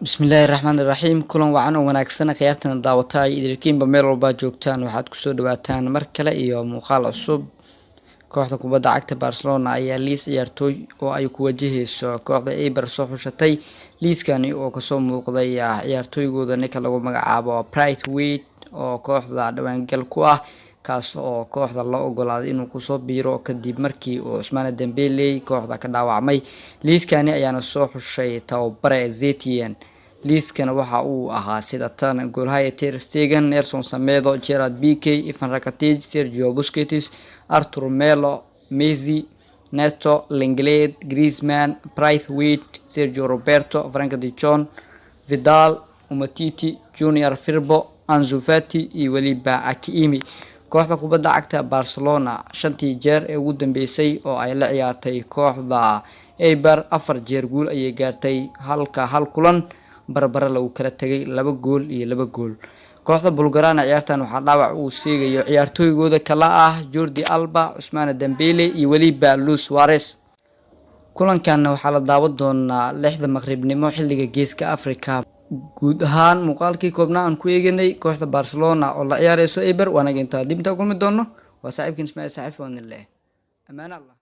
Bismillaahi raxmaani raxiim. Kulan wacan oo wanaagsan, khiyaartana daawata ay idilkiinba meel walbaa joogtaan. Waxaad kusoo dhawaataan mar kale iyo muuqaal cusub. Kooxda kubadda cagta Barcelona ayaa liis ciyaartooy oo ay ku wajaheyso kooxda Eibar soo xushatay. Liiskani oo kasoo muuqday ciyaartooygooda ninka lagu magacaabo Braithwaite, oo kooxda dhawaangal ku ah, kaas oo kooxda loo ogolaaday inuu kusoo biiro kadib markii uu Cusmaan Dembele kooxda ka dhaawacmay. Liiskani ayaana soo xushay tababare Setien. Liiskana waxa uu ahaa sida tan: goolhaya Ter Stegen, Nelson Semedo, Gerard Pique, Ivan Rakitic, Sergio Busquets, Arthur Melo, Messi, Neto, Lenglet, Griezmann, Braithwaite, Sergio Roberto, Frenkie de Jong, Vidal, Umtiti, Junior Firpo, Ansu Fati iyo weliba Hakimi. Kooxda kubadda cagta Barcelona shantii jeer ee ugu dambeysay oo ay la ciyaartay kooxda Eibar, afar jeer guul ayay gaartay, halka hal kulan barbare lagu kala tegay, 2 gool iyo 2 gool. Kooxda Blaugrana ciyaartan waxaa dhaawac uu seegayo ciyaartooygooda kala ah Jordi Alba, Cusmaan Dembele iyo weliba Luis Suarez. Kulankan waxaa la daawan doonaa 6da maqribnimo xilliga Geeska Africa. Guud ahaan muuqaalkii koobnaa aan ku eeganay kooxda Barcelona oo la ciyaareyso Eibar waanaga intaa. Dib intaa kulmi doono, waa saaxiibkin Ismaaciil Saaxiif oo idin leh amaano Allah.